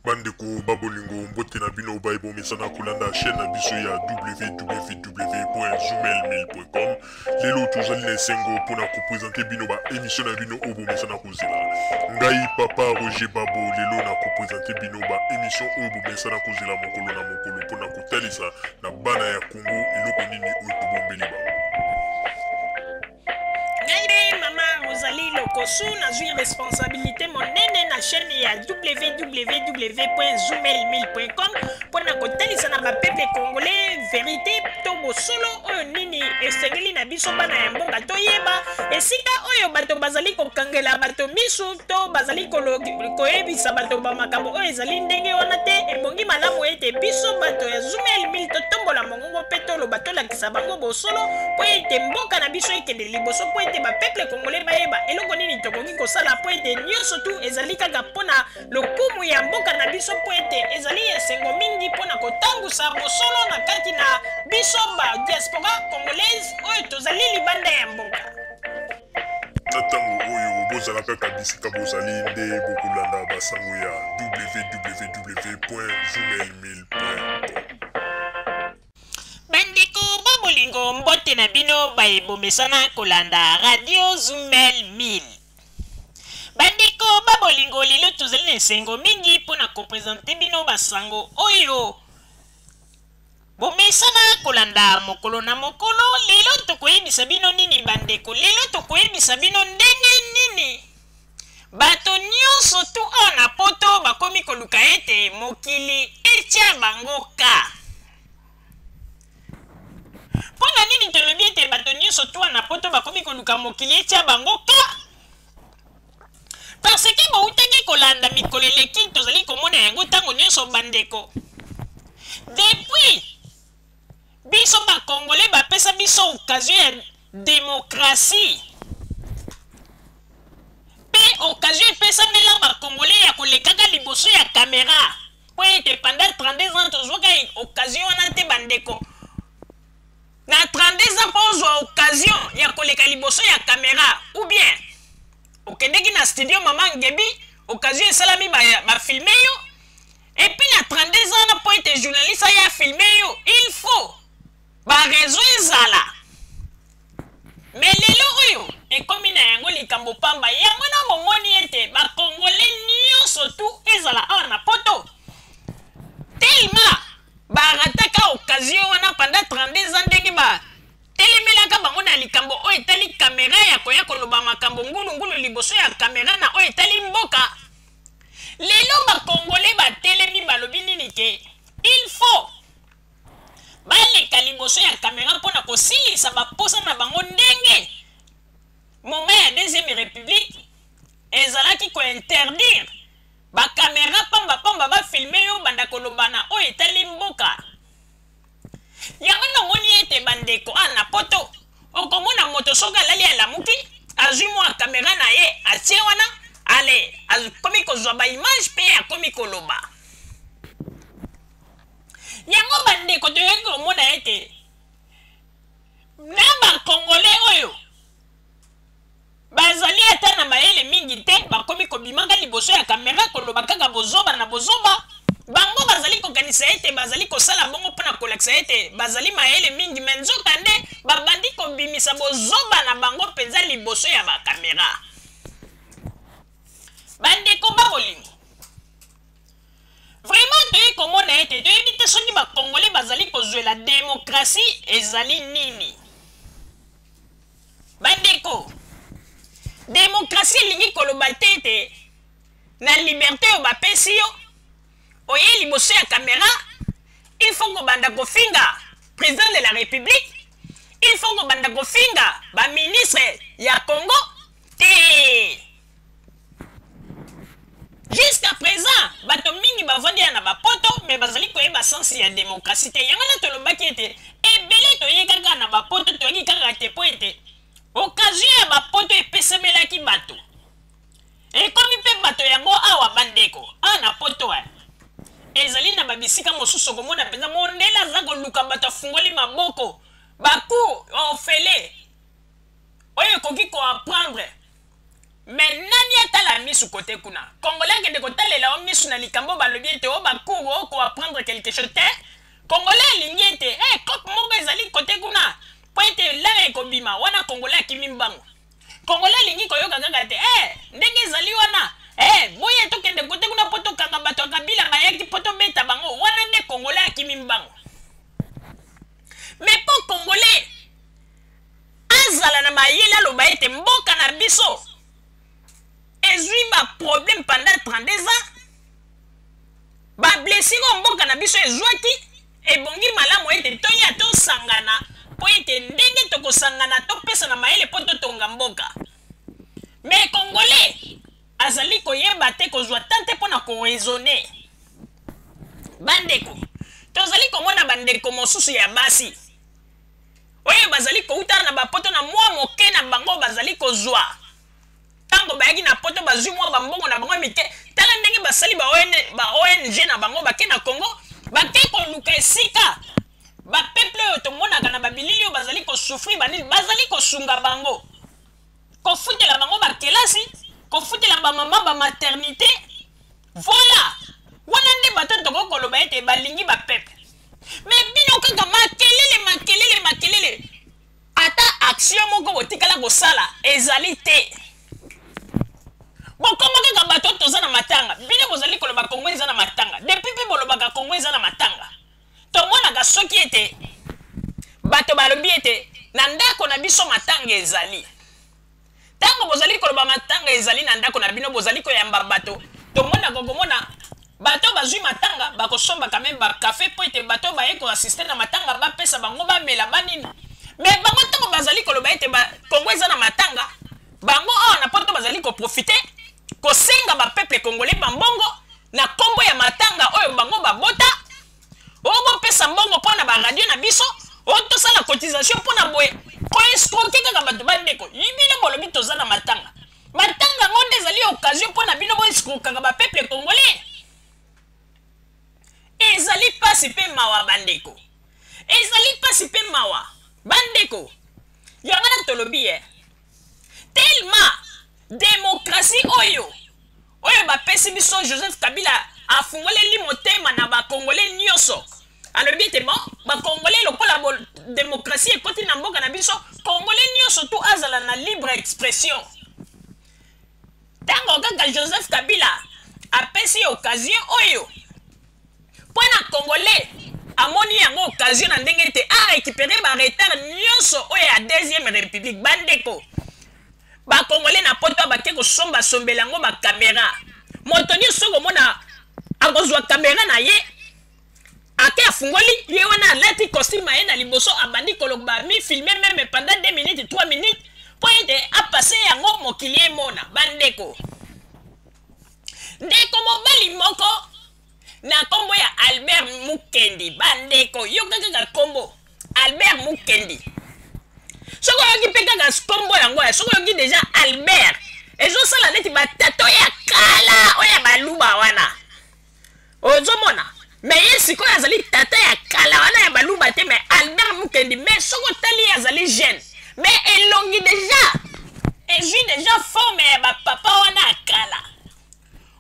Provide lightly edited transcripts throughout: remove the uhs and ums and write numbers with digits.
Bandeko ba bolingo, mbote na bino baye bomesana kolanda chaîne na biso ya www.zoomail1000.com. Lelo tozali na esengo mpona kopresente bino ba émission na bino oyo bomesana kozela. Ngai papa Roger Babo lelo na kopresente bino ba émission oyo bomesana kozela mokolo na mokolo mpona kotalisa na bana ya Congo eloko nini oyo tobombeli bango. Ngai nde mama Rosalie Lokosu, nazwi responsabilité monene na chaîne ya www.zoomail1000.com mpo na kotalisa na bapeuple congolais verité to bosolo oyo nini esengeli na biso bana ya mboka toyeba esika oyo bato bazali kokangela bato misu to bazali koyebisa bato bamakambo oyo ezali ndenge wana te. Ebongi malamu ete biso bato ya Zoomail 1000 totombola mongongo mpe toloba, tolakisa bango bosolo mpo ete mboka na biso ekende liboso, mpo ete bapeuple congolais bayeba eloko nini tokoki kosala, mpo ete nyonso tu ezali kaka mpo na lokumu ya mboka na biso, mpo ete ezali esengo mingi mpo na kotambusa bosolo na kati na biso ba diaspora congolaise oyo tozali libanda ya mboka. Na ntango oyo bozala kaka bisika bozali nde bokolanda basango ya www.zoomail1000.com. Bandeko ba bolingo, mbote na bino baye bomesana kolanda radio Zumel 1000. Bandeko ba bolingo, lelo tozali na esengo mingi mpo na kopresente bino basango oyo bomesana kolanda mokolo na mokolo. Lelo tokoyebisa bino nini bandeko? Lelo tokoyebisa bino ndenge nini bato nyonso tu awa na poto bakomi koluka ete mokili etia bango ka. Mpo na nini tolobi ete bato nyonso tu awa na poto bakomi koluka mokili etia bango ka? Parce que boutaki kolanda mikolo eleki, tozali komona yango ntango nyonso bandeko. Depuis biso bakongole bapesa biso occasion ya démocratie, mpe occasion epesamela bakongole ya kolekaka liboso ya kamera, mpo ete pendant 32 ans tozwaka occasion wana te bandeko. Na 32 ans mpo ozwa occasion ya koleka liboso ya kamera, ou bien okendeki na studio mama Ngebi, occasion esalami bafilme yo. Et puis na 32 ans wana, mpo ete journaliste aya filme yo, il faut bareseau ezala. Me lelo oyo ekomi na yango likambo pamba. Yango na bomoni ete bakongole nyonso tu ezala awa na poto, tellement barataka occasion wana pendant 32 ans, ndenge ba telemelaka bango na likambo oyo etali kamera ya koya koloba makambo ngulungulu liboso ya kamera na oyo etali mboka. Lelo bakongole batelemi, balobi nini? Ke il faut baleka liboso ya kamera mpona kosilisa baposa na bango, ndenge moment ya deuxième république ezalaki kointerdire bakamera pambapamba bafilme yo banda koloba na oyo etali mboka. Yango namoni ete bandeko a na poto, okomona moto soki alali alamuki, azwi mwa kamera na ye, atie wana, ale akomi kozwa baimage mpe akomi koloba yango. Bandeko, toyoki komona ete na bakongole oyo bazali ata na mayele mingi te, bakomi kobimaka liboso ya kamera koloba kaka bozoba na bozoba. Bango bazali kokanisa ete bazali kosala bongo mpona kolakisa ete bazali mayele mingi, me nzoka nde babandi kobimisa bozoba na bango mpenza liboso ya bakamera. Bandeko ba bolingo, vraiment toyei komona ete toyebi te soki bakongole bazali kozwela demokrasi ezali nini. Bandeko, demokrasi elingi koloba te ete na liberté oyo bapesi yo, oye liboso ya kamera, il faut kobanda kofinga président de la république, il faut kobanda kofinga baministre ya Congo te. Jusqu'à présent bato mingi bavandi ya na bapoto, me bazali koyeba sensi ya demokrasi te. Yango na tolobaki ete ebele toye kaka na bapoto, toyaki kaka te mpo ete occasion ya bapoto epesamelaki bato, ekomi mpe bato yango awa. Bandeko, awa na poto ezali na babisika mosusu okomona mpenza mondele aza koluka bato, afungoli maboko, bacours ofele oyo ekoki koapprendre. Mais nani atala misu kote kuna? Congolais akende kotalela o misu na likambo balobi ete o ba cours o ko apprendre quelque chose te. Congolais alingi ete eh coop moko ezali kote kuna po ete lare ekobima wana congolais akimi mbangu. Congolais alingi koyoka kaka te eh ndenge ezali wana eh boye tokende kote kuna po tokanga bato ya Kabila bayaki po tobeta bango wana nde congolais akimi mbangu. Mais po congolais azala na mayele aloba ete mboka na biso ezwi ba problème pendant 32 ans, ba blessure oyo mboka na biso ezwaki, ebongi malamu ete toya tosangana mpo ete ndenge tokosangana topesana mayele mpo totonga mboka. Mais congolais azali koyeba te kozwa temps te mpo na koraisonner. Bandeko, tozali komona bandeko mosusu ya basi oyo bazali kouta na bapoto na mwa moke na bango bazali kozwa ntango bayaki na poto, bazwi mwa bambongo na bango ya mike. Tala ndenge basali ba ONG na bango, bake na Congo, bake koluka esika bapeuple oyo tomonaka na babilili oyo bazali kosouffrir, banini bazali kosunga bango, kofutela bango bakelasi, kofutela bamama bamaternité. Voilà, wana nde bato tokoki koloba ete balingi bapeuple. Mais bino kaka makelele, makelele, makelele, ata action moko botikala kosala ezali te. Bokoma kaka bato toza na matanga. Bino bozali koloba Congo eza na matanga. Depuis mpe bolobaka Congo eza na matanga, tomonaka soki ete bato balobi ete na ndako na biso matanga ezali. Ntango bozali koloba matanga ezali na ndako na bino, bozali koyamba bato, tomonaka komona bato bazwi matanga bakosomba quand même bakafe mpo ete bato baye koassiste na matanga bapesa bango bamela banini. Mais bango ntango bazali koloba ete Congo eza na matanga, bango awa na poto bazali koprofite kosenga bapeuple congolais bambongo na nkombo ya matanga oyo bango babota. Oyo bopesa mbongo mpo na baradio na biso, oyo tosala cotisation mpo na boye, koescroke kaka bato. Bandeko, bino bolobi toza na matanga, matanga yango nde ezali occasion mpo na bino boescrokaka bapeuple congolais. Ezali mpasi mpe mawa bandeko, ezali mpasi mpe mawa bandeko. Yango wana tolobi ye tellement démocratie oyo oyo bapesi biso, Joseph Kabila afungoleli motema na bakongole nyonso, alobi ete bon, bakongole lokola démocratie ekoti na mboka na biso, kongole nyonso tu azala na libre expression. Ntango kaka Joseph Kabila apesi occasion oyo mpo na congolais, amoni yango occasion na ndenge ete arécupere baretard nyonso oyo ya deuxième république. Bandeko, bakongole na poto bake kosombasombela yango bakamera. Moto nyonso soki omona akozwa kamera na ye, ake afungoli ye wana, alati costume ye na liboso, abandi koloba, mi filme même pendant 2 minutes, 3 minutes, mpo ete apase yango mokili emona. Bandeko, ndeko mobali moko na nkombo ya Albert Mukendi, bandeko, yoka kaka nkombo Albert Mukendi. Soki oyoki mpe kaka nkombo yango ya, soki oyoki deja Albert, ezosala neti batato ya kala oyo ya baluba wana ozomona. Me ye sikoyo azali tata ya kala wana ya baluba te, me Albert Mukendi. Me soki otali ye azali jeune, me elongi deja ezwi deja forme ya bapapa wana ya kala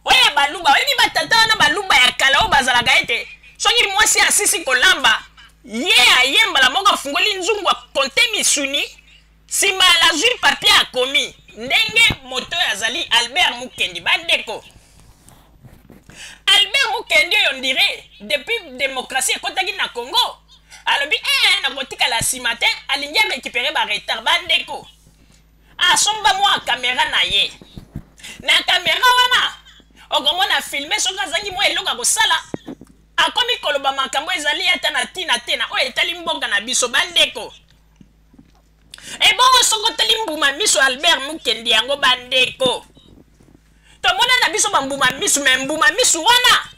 oyo ya baluba. Oyebi batata wana baluba ya kala oyo bazalaka ete soki mwasi asisi kolamba, ye aye mbala moko afungoli nzungu, akonte misuni, nsima azwi papier, akomi. Ndenge moto oyo azali Albert Mukendi, bandeko, Albert Mukendi oyo ndire depuis démocratie ekotaki na Congo, alobi eh, nakotikala nsima te, alingi arécupere baretard. Bandeko, asomba mwa kamera na ye. Na kamera wana okomona filme, soki azangi mwa eloko ya kosala, akomi koloba makambo ezali ata na ntina te na oyo etali mboka na biso. Bandeko, ebongo soki otali mbuma miso Albert Mukendi yango, bandeko, tomona na biso bambuma miso, me mbuma miso wana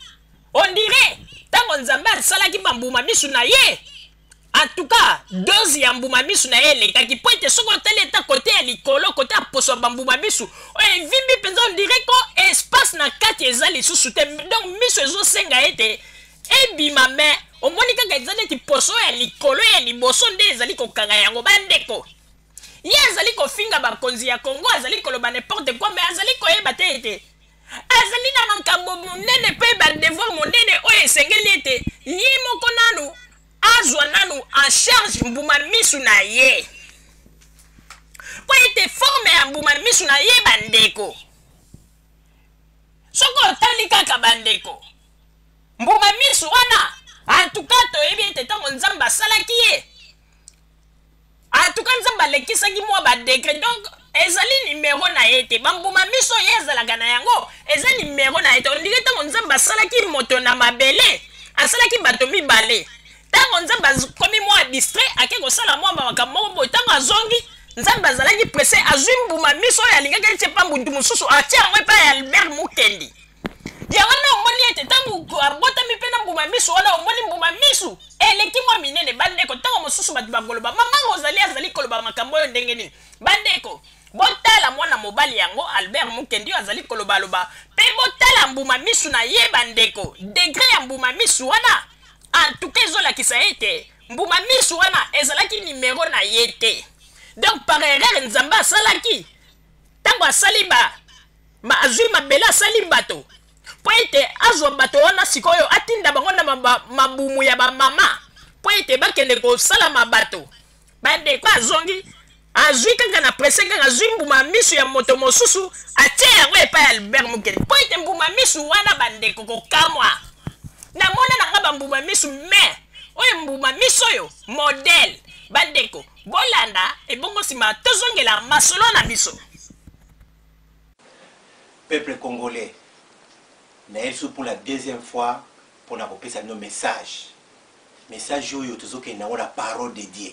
on dirait ntango Nzambe asalaki bambuma miso na ye, en tout cas dose ya mbuma miso na ye elekaki, mpo ete soki otali eta kote ya likolo, kote ya poso ya bambuma miso oyo evimbi mpenza, on dirait ko espace na kati eza lisusu te. Donc miso ezosenga ete ebima, me omoni kaka eza neti poso ya likolo ya liboso nde ezali kokanga yango. Bandeko, Ye azali kofinga bakonzi ya Congo, azali koloba n'importe quoi, mais azali koyeba te ete azali na makambo monene mpe ba devoir monene oyo esengeli ete ye moko nanu azwa nanu en charge mbuma misu na ye, mpo ete forme ya mbuma misu na ye, bandeko, soki otali kaka, bandeko, mbuma misu wana, antuka toyebi ete ntango Nzambe asalaki ye, antuka Nzambe alekisaki mwa ba degré. Donc ezali nimero na ye te. Bambuma miso ye azalaka na yango eza nimero na ye te. On dirait ntango Nzambe asalaki moto na mabele, asalaki bato mibale. Ntango Nzambe akomi mwa distrait, ake kosala mwa makambo moko boye, ntango azongi, Nzambe azalaki pressé, azwi mbuma miso oyo alingaki atie pa mutu mosusu, atie yango epai ya Albert Mukendi. Yango nde omoni ete ntango abotami mpe na mbuma miso wana, omoni mbuma misu eleki mwa minene. Bandeko, ntango mosusu bato bakoloba: "Mama Rosalie azali koloba makambo oyo ndenge nini?" Bandeko, botala mwana mobali yango Albert Mukendi oyo azali kolobaloba, mpe botala mbuma misu na ye. Bandeko, degré ya mbuma misu wana, antuka ezolakisa ete mbuma misu wana ezalaki nimero na ye te. Donc par erreur Nzambe asalaki, ntango asali ba ma azwi mabele, asali bato mpo ete azwa bato wana, sikoyo atinda bango na mabumu ya bamama mpo ete bakende kosalama bato. Bandeko, azongi, azwi kaka na presse, kaka azwi mbuma misu ya moto mosusu, atie yango epai ya Albert Mukendi, mpo ete mbuma misu wana, bandeko, kokamwa, namona na nga bambuma misu, mais oyo mbuma misu oyo modèle. Bandeko, bolanda, ebongo nsima tozongela masolo na biso. Peuple congolais, naye lisusu pour la deuxième fois mpona kopesa bino message. Message oyo tozokende yango na parole de Dieu.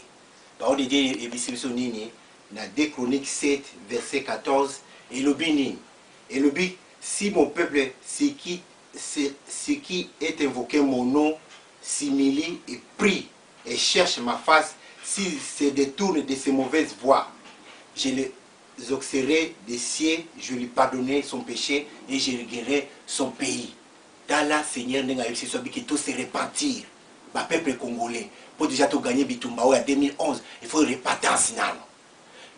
Parole de Dieu ebisi biso nini na 2 Chronique 7 verset 14? Elobi nini? Elobi: "Si mon peuple, ce qui est invoqué mon nom, s'humilie et prie et cherche ma face, s'il se détourne de ses mauvaises voies, je les exaucerai des cieux, je lui pardonnerai son péché et je guérirai son pays." Tala Seigneur ndenge ayebisi biso, abiki to se repentir, bapeuple congolais, mpo déjà toganye bitumba oyo ya 2011. Il faut repentance nano,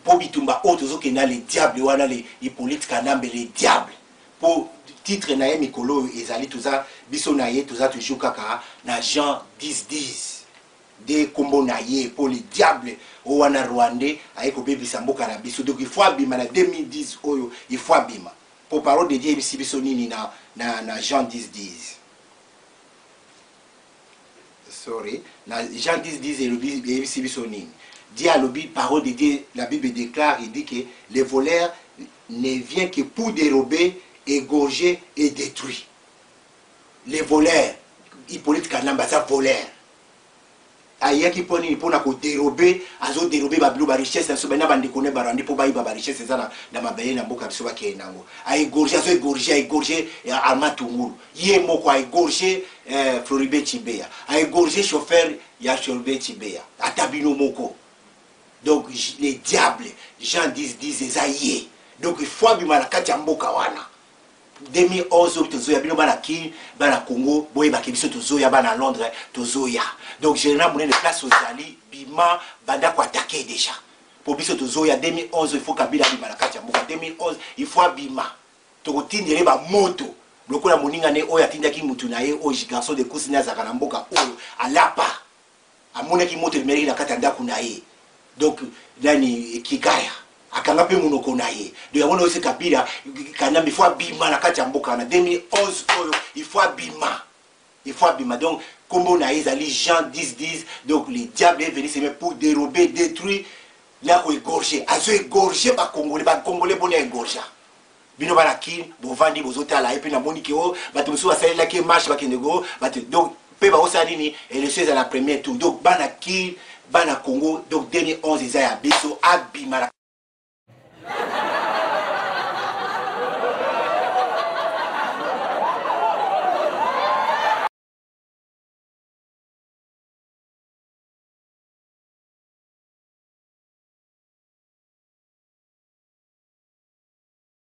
mpo bitumba oyo tozokenda, le diable wana, le Hippolyte Kanambe, le diable, mpo titre na ye mikolo oyo ezali toza biso na ye, toza toujours kaka na Jean 10 10 nde nkombo na ye, mpo le diable oyo wana rwandais aye kobebisa mboka na biso. Donc il faut abima na 2010 oyo, il faut abima, mpo parole de Dieu eyebisi biso nini na Jean 10 10? Sorry, na Jean 10 10 elobi, eyebisi biso nini? Dieu alobi, parole de Dieu, la Bible déclare, il dit que le voleur ne vient que pour dérober, égorger et détruire. Les voleurs, Hippolyte Kanambe aza voleur. Ayaki mpo nini? Mpona kodérober. Azodérober babilo, barichesse na biso na bandeko ne barwandais, mpo bayiba barichesse eza na mabele na mboka biso, bakende nango. Aégorger, azoégorger, aégorger Armand Tungulu ye moko, aégorger Floribert Chebeya, aégorger chauffeur ya Floribert Chebeya, ata bino moko. Donc le diable, Jean 10 10 eza ye. Donc il faut abima na kati ya mboka wana. 2011 oyo tozoya, bino bana Kini, bana Congo, boyebaki biso tozoya, bana Londres tozoya. Donc général monene, place ozali, bima, banda koattaquer déjà, mpo biso tozoya. 2011, il faut Kabila abima na kati ya mboka. 2011, il faut abima. Tokotindele bamoto lokola moninga ne oyo atindaki mutu na ye oyo, garçon de course ne azalaka na mboka oyo, alapa, amonaki moto emelaki na kati ya ndako na ye. Donc nani kikaya akanga mpe monoko na ye. Donc yango naosi Kabila Kanambe, il faut abima na kati ya mboka na 2011 oyo, il faut abima, il faut abima. Donc kombo na ye ezali Jean 10 10. Donc le diable est venu semer pour dérober, détruire na koégorger. Azo égorger bacongolais. Bacongolais, boni aégorger bino? Bana Kini, bovandi, bozotala ye. Mpe namoni ke o bato mosusu basalelaki marche, bakende ko bato. Donc mpe bakosala nini? Élection ezala premier tour. Donc bana Kini, bana Congo, donc 2011 eza ya biso. Abima.